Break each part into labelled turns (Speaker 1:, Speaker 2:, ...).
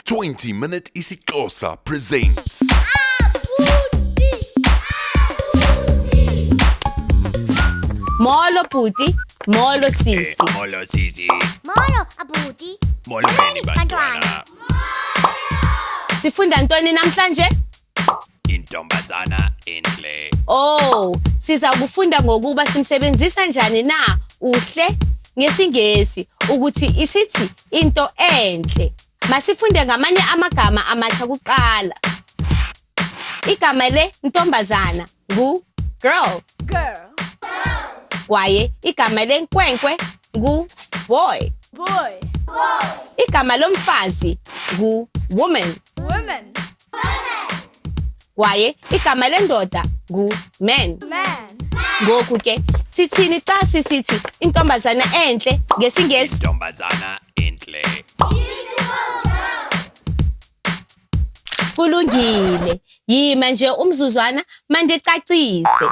Speaker 1: 20 Minute isiXhosa presents.
Speaker 2: Molo bhuti, molo sisi.
Speaker 3: Molo sisi.
Speaker 4: Molo abuti.
Speaker 3: Molweni bantwana.
Speaker 2: Sifunda ntoni namhlanje?
Speaker 3: Intombazana entle.
Speaker 2: Oh, siza kufunda ngokuba simsebenzisa njani na uhle ngesiNgesi ukuthi isithi into enhle. Masifunde ngamanye amagama amatsha kuqala. Igama le ntombazana ngu girl.
Speaker 5: Girl.
Speaker 2: Kwaye igama lenkwenkwe ngu boy.
Speaker 5: Boy.
Speaker 2: Igama lomfazi ngu woman.
Speaker 5: Woman.
Speaker 2: Kwaye igama lendoda ngu man.
Speaker 5: Man.
Speaker 2: Ngoku ke sithini xa sisithi intombazana enhle ngesiNgesi?
Speaker 3: Intombazana entle.
Speaker 2: Kulungile. Yima nje umzuzwana mandicacise.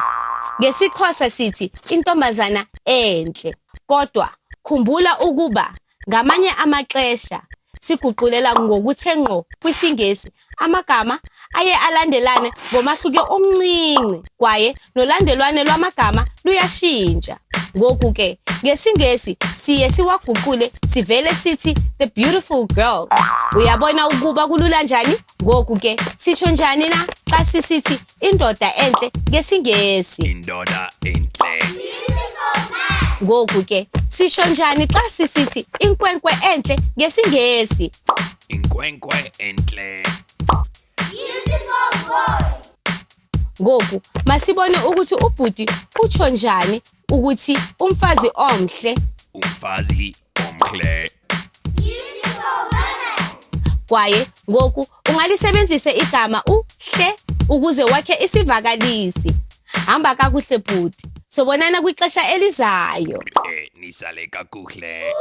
Speaker 2: NgesiXhosa sithi intombazana enhle. Kodwa khumbula ukuba ngamanye amaxesha siguqulela ngokuthe ngqo kwisiNgesi amagama aye alandelane ngomahluko omncinci kwaye nolandelwane lwamagama luyashintsha. Ngoku ke ngesiNgesi siye siwaguqule sivele sithi the beautiful girl. Uyabona ukuba kulula njani? Ngoku ke sitsho njani na xa sisithi indoda enhle ngesiNgesi?
Speaker 3: Indoda entle.
Speaker 2: Ngoku ke sisho njani xa sisithi inkwenkwe enhle ngesiNgesi?
Speaker 3: Inkwenkwe entle.
Speaker 2: Ngoku masibone ukuthi ubhuti utsho njani ukuthi umfazi omhle.
Speaker 3: Umfazi omhle.
Speaker 2: Kwaye ngoku ungalisebenzisa igama uhle ukuze wakhe isivakalisi. Hamba kakuhle bhuti. Sobonana kwixesha elizayo.
Speaker 3: Nisale kakuhle.